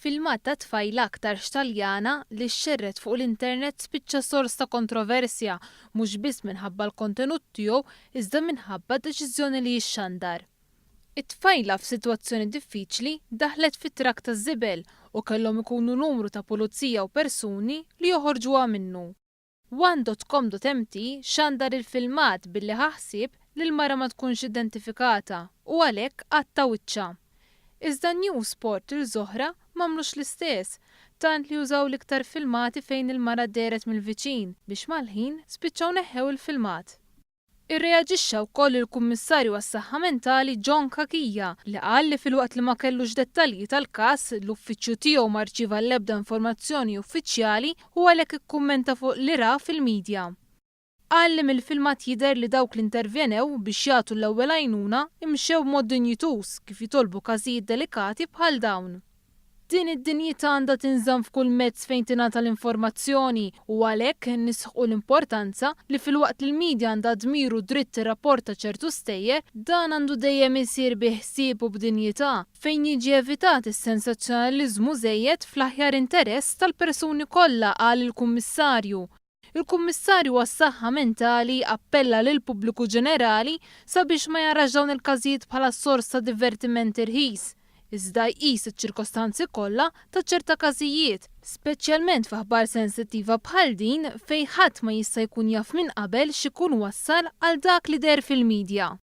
Filmat ta' tfajla aktarx Taljana li xxerred fuq l-internet spiċċa sors ta' kontroversja mhux biss minħabba l-kontenut tiegħu iżda minħabba d-deċiżjoni li jixxandar. It-tfajla f'sitwazzjoni diffiċli daħlet fi trakk taż-żibel u kellhom ikunu numru ta' pulizija u persuni li joħorġuha minnu. One.com.mt xandar il-filmat billi ħa ħsieb li l-mara ma tkunx identifikata u għalhekk għatta wiċċha. Iżda news portals oħra m'għamlux l-istess, tant li użaw l-iktar filmati fejn il-mara dehret mill-viċin biex mal-ħin spiċċaw neħħew il-filmat. Irreaġixxa wkoll il-Kummissarju għas-Saħħa Mentali John Cachia li qal li filwaqt li ma kellux dettalji tal-każ, l-uffiċċju tiegħu ma rċieva l-ebda informazzjoni uffiċjali u għalhekk ikkummenta fuq li ra fil-midja. Qal li mill-filmat jidher li dawk li intervjenew biex jagħtu l-ewwel għajnuna imxew b'mod dinjituż kif jitolbu każijiet delikati bħal dawn. Din id-dinjità għandha tinżamm f'kull mezz fejn tingħata l-informazzjoni u għalhekk nisħqu l-importanza li filwaqt li l-midja għandha dmir u dritt tirrapporta ċertu stejjer, dan għandu dejjem isir bi ħsieb u b'dinjità, fejn jiġi evitat is-sensazzjonaliżmu żejjed fl-aħjar interess tal-persuni kollha, qal il-Kummissarju. Il-Kummissarju għas-Saħħa Mentali appella lill-pubbliku ġenerali sabiex ma jarax dawn il-każijiet bħala sors ta' divertiment irħis, iżda jqis iċ-ċirkostanzi kollha ta' ċerta każijiet, speċjalment f'aħbar sensittiva bħal din fejn ħadd ma jista' jkun jaf minn qabel x'ikun wassal għal dak li deher fil-midja.